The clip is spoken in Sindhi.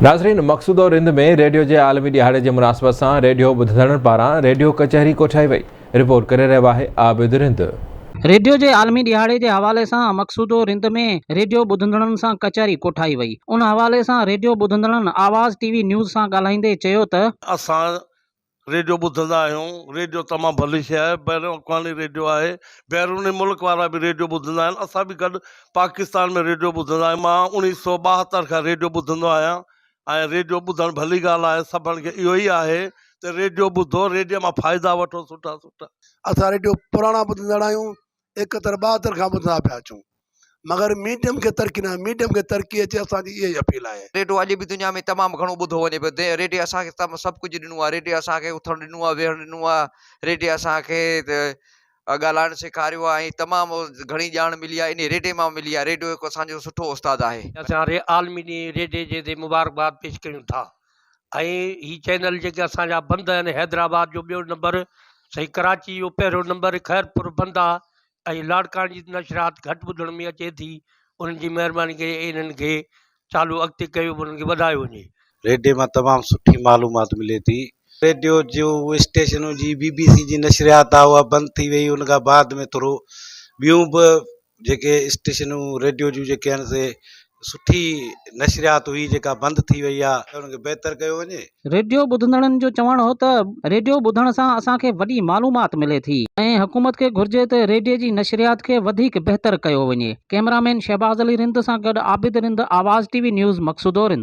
ناظرين مقصودو رند ۾ ريڊيو جي عالمي ڏهاڙي جي مناسبت سان ريڊيو ٻڌندڙن پاران ريڊيو ڪچهري ڪوٺائي وئي، رپورٽ ڪري رهيو آهي عابد رند. ريڊيو جي عالمي ڏهاڙي جي حوالي سان مقصودو رند ۾ ريڊيو ٻڌندڙن سان ڪچهري ڪوٺائي وئي، ان حوالي سان ريڊيو ٻڌندڙن آواز ٽي وي نيوز سان ڳالهائيندي چيو ته. اسان ريڊيو ٻڌندا آهيون، ريڊيو تمام ڀلي شيء آهي، بين الاقوامي ريڊيو آهي، بيروني ملڪ وارا به ريڊيو ٻڌندا آهن، اسان به گڏ پاڪستان ۾ ريڊيو ٻڌندا آهيون، مان اوڻيهه سو 72 کان ريڊيو ٻڌندو آهيان ۽ ريڊيو ٻڌڻ ڀلي ڳالهه آهي، سڀن کي اهو ئي آهي ته ريڊيو ٻڌو، ريڊيي مان فائدا وٺو سٺا سٺا. اسان ريڊيو پراڻا ٻڌندڙ آهيون، 71 72 کان ٻڌندا پيا اچون مگر ميڊيم کي ترقي نه ميڊيم کي ترقي اچي اسان جي اها ئي اپيل آهي. ريڊيو اڄ به دنيا ۾ تمام گهڻو ٻڌو وڃي پيو ريڊيو اسان کي تمام سڀ ڪجهه ڏنو آهي ريڊيو اسان کي اٿڻ ڏنو آهي ويهڻ ڏنو آهي ريڊيو اسان کي ڳالهائڻ سيکاريو آهي ۽ تمام گهڻي ڄاڻ ملي آهي انهي ريڊيي مان ملي آهي ريڊيو هڪ اسان جو سٺو استاد آهي. اسان عالمي ڏينهن ريڊيي جي تي مبارڪباد پيش ڪيون ٿا ۽ هي چينل جيڪي اسان جا بند آهن حيدرآباد جو ٻيو نمبر سائين ڪراچي جو پهريون نمبر خيرپور بند آهي ۽ لاڙڪاڻي جي نشريات گهٽ ٻڌڻ ۾ اچي ٿي انهن جي مهرباني ڪري انهن کي چالو اڳتي ڪيو انهن کي وڌايو وڃي. ريڊيو مان تمام سٺي معلومات ملي ٿي. ريڊيو جو اسٽيشنون جي بي بي سي جي نشريات آ اها بند ٿي وئي ان کان بعد ۾ ٿورو ٻيون به جيڪي اسٽيشنون ريڊيو جون جيڪي آهن سي سٺي نشريات هئي جيڪا بند ٿي وئي آ ان کي بهتر ڪيو وڃي. ريڊيو ٻڌندڙن جو چوڻ هو ته ريڊيو ٻڌڻ سان اسان کي وڏي معلومات ملي ٿي ۽ حڪومت کي گهرجي ته ريڊيي جي نشريات کي وڌيڪ بهتر ڪيو وڃي. ڪئميرا مين شهباز علي رند سان گڏ عابد رند آواز ٽي وي نيوز مقصودو رند.